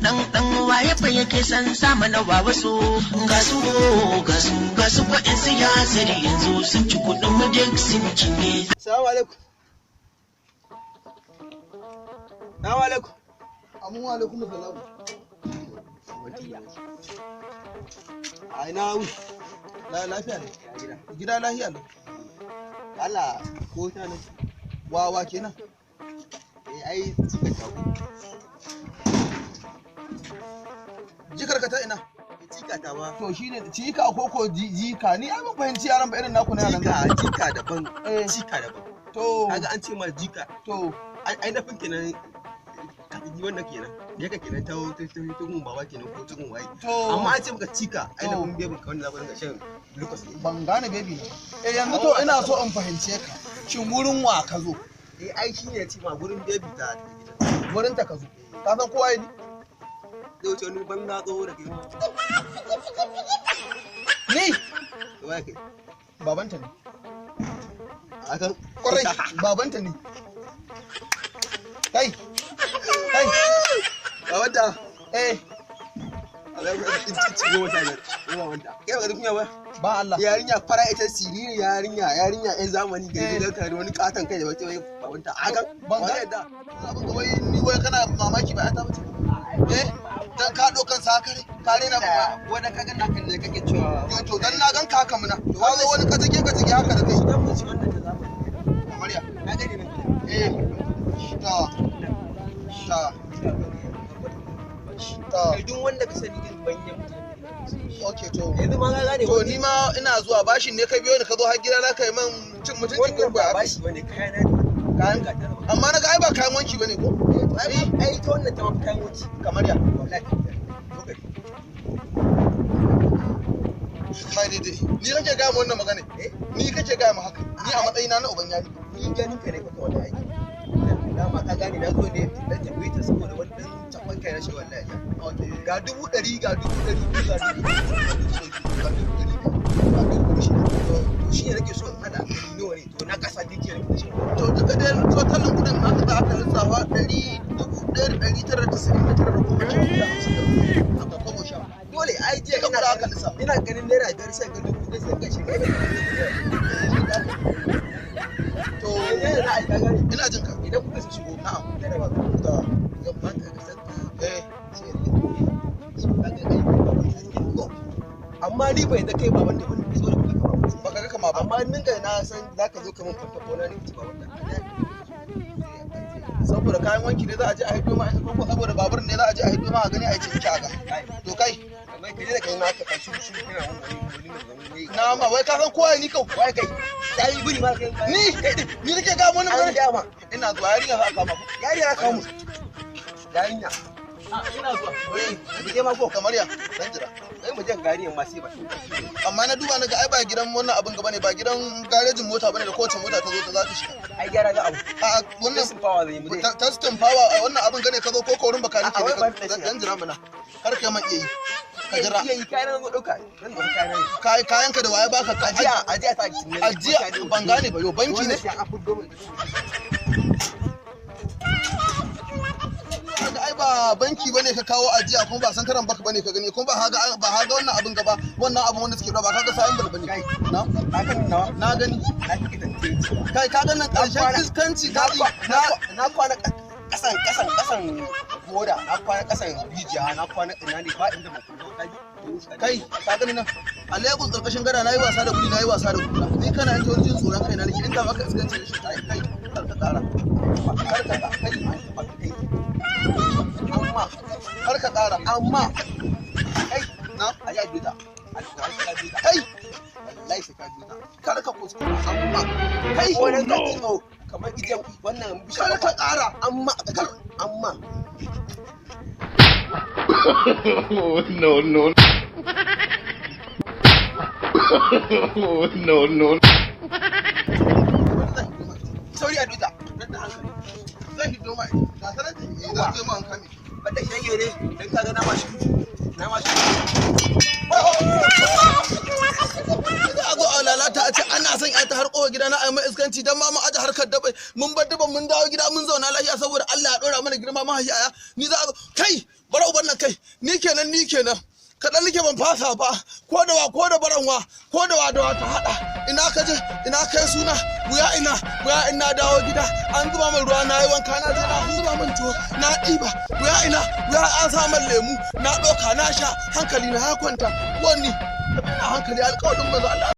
Dan dan waye fa yake san sa mana wa wasu ga su ga su ga su ko in siyasar yanzu sun ci kuɗin mu duk sun cinye. Salamu alaikum. Salamu alaikum. Amin wa alaikum salam. A ina wuni? Lafiya ne. Ya gida. Gida lafiya ne. Allah ko ta nan. Wawa kenan. Eh ai cika ta ku. Jikar ka ta ina? Cika ta ba. To shine cika ko ko jika ni ai ban fahimci yaran ba irin naku na yaran. Jika jika daban. Eh. Cika daban. To Kaga an ce ma jika. to Ai nafin kenan kaji wannan kenan. Yaka kenan ta ta ta ta gun baba kenan ko ta gun waye. to Amma an ce maka cika ai To. nafin bebin ka wanda za ku dinga shan glucose ne. ban gane baby na. Eh yanzu to ina so in fahimce ka. Shin wurin wa ka zo? Eh ai shine ya ce ma gurin bebi ta ta gidan. Wurin ta ka zo. Ka san kowa ni? Zai wuce wani banza tsoho da kai ma. Ni To waye kai? babanta ne. Akan Kwarai babanta ne. Kai. Kai. Babanta. Eh Kai ba ba Allah. yarinya fara ita siriri yarinya yarinya yan zamani ga Eh. gidan kare wani katon kai da wata wai babanta hakan Ban ga yadda abin ga wai ni wai kana mamaki ba ta bace. Eh dan ka dokan sa kare kare na ba. wanda ka ga nakan ne kake cewa Yo, to dan na gan ka haka muna. Ka zo wani kazage kazage haka da kai. idan mun ci wannan ta zamani Kamar ya. ka gani ne Eh. Ta. Ta. Ta. kai duk wanda ka sani irin manyan mutane Okay to. yanzu ma ka gane To ni ma ina zuwa bashin ne ka biyo ni ka zo har gida na kai man cin mutunci ko wannan ba ba bashi bane kayana ne Kayan ka ta zama amma na ga ai ba kayan wanki bane ko? ai ai ta wannan ta mafi kayan wuce Kamar ya. wallahi lokaci Kai dai dai. Ni kake ga mu wannan magana? Eh? Ni kake ga mu haka? Ni a matsayina na uban yari. Ni ganin ka ne fa kawai aiki dama ka gane na zo ne dan tambaye ta saboda wani dan caban kai na shi wallahi Okay. ga 100,000 ga 200,000 ga 200,000 ga 200,000 ga 600,000. To shi ne nake so in hada gani nawa ne to na kasa dukiyar da shi. To duka dai totalin kudin haka za aka lissafa ɗari 1,999 da goma sha hudu da hamsin da hudu da kobo sha. Dole ai jiya Duka ina kuɗin aka ganin lissafa. ina ganin ₦5 sai ga 1,000 sai ga shi To ne na ai ka gane ina jin ka. idan kuka su shigo Na'am. da ba To zan ba ka ga santa eh sai ne so ka ga ai ko amma ni bai da kai baban da bane saboda baka kama mutum baka ga kama ba. amma ninka na san zaka zo kaman kwanta gona ne kace baban da Saboda kayan wanki ne za a je a haido ma ita ko saboda babur ne za a je a haido ma a gani a yi ciniki a ga. To kai kai ka je da kai ma ka kashi shi kana wannan wani wani wani na ma wai ka san kowa ni kau. wai kai sai guri ma kai Ni ni nake ga mu wannan an magana. dama Ina zuwa yarinya za a kama ku. yarinya ka mu yarinya Ina zuwa. wai mu je ma ko Kamar ya dan jira. wai mu je gariyan ma sai ba Amma na duba na ga ai ba gidan wannan abin gaba ne ba gidan garejin mota bane da kowace mota ta zo ta za ta shiga. ai gyara ga abu A wannan sun fawa zai mu je testin power a wannan abin gane ka zo ko korin baka nake A'a, wai ne ban ka da shi. dan jira mana kar ka man iya yi ka jira iya yi kayan zo dauka zan dauka kayan ne Kai kayan ka da waye baka ka ajiya ajiya ta ajiya ban gane ba yo banki ne sai an fuddo mu Kaga ai ba banki bane ka kawo ajiya kuma ba santaran baka bane ka gani kuma ba haga ba haga wannan abin gaba wannan abin wanda suke ba kaga sayan bal bane Kai. na haka nawa na gani na kike tantance kai ka ga nan karshen kwana- iskanci ka na na kwana kasan kasan kasan boda na kwana kasan rijiya na kwana ina ne ba inda ba ku kai ka gani nan a Lagos karkashin gada nayi wasa da kudi nayi wasa da kudi ni kana yanke wani jin tsoron kaina nake inda maka iskanci da shi kai kai kar ka kara kar ka kai kai amma kar ka kara amma kai na a ya duta alƙur'an ka duta kai wallahi sai ka duta kar ka kuskura amma kai wannan ka tino kamar ijiyan wannan bishiya kar ka kara amma amma No, no. No, no. Sauri a duta zan hiddo ma ga sanar da za su yi ma an kame banda shege ne dan ka ga na mashi na mashi. Za a zo a lalata a ce ana son ya ta har kowa gida na a yi mai iskanci dan ma mu aje harkar dabai mun bar daban mun dawo gida mun zauna lafiya saboda Allah ya dora mana girma mahaifiya ni za a zo kai. Bara uban nan kai, ni kenan, ni kenan. Kaɗan nake ban fasa ba, ko da wa ko da baranwa, ko da wa da wa ta haɗa. Ina ka je, ina kai suna, wuya ina, wuya ina dawo gida, an zuba min ruwa na yi wanka na je na zuba min tuwo, na ɗiba, wuya ina, wuya an sa min lemu, na ɗauka na sha, hankali na ya kwanta, wani, ina hankali alƙawarin manzo Allah.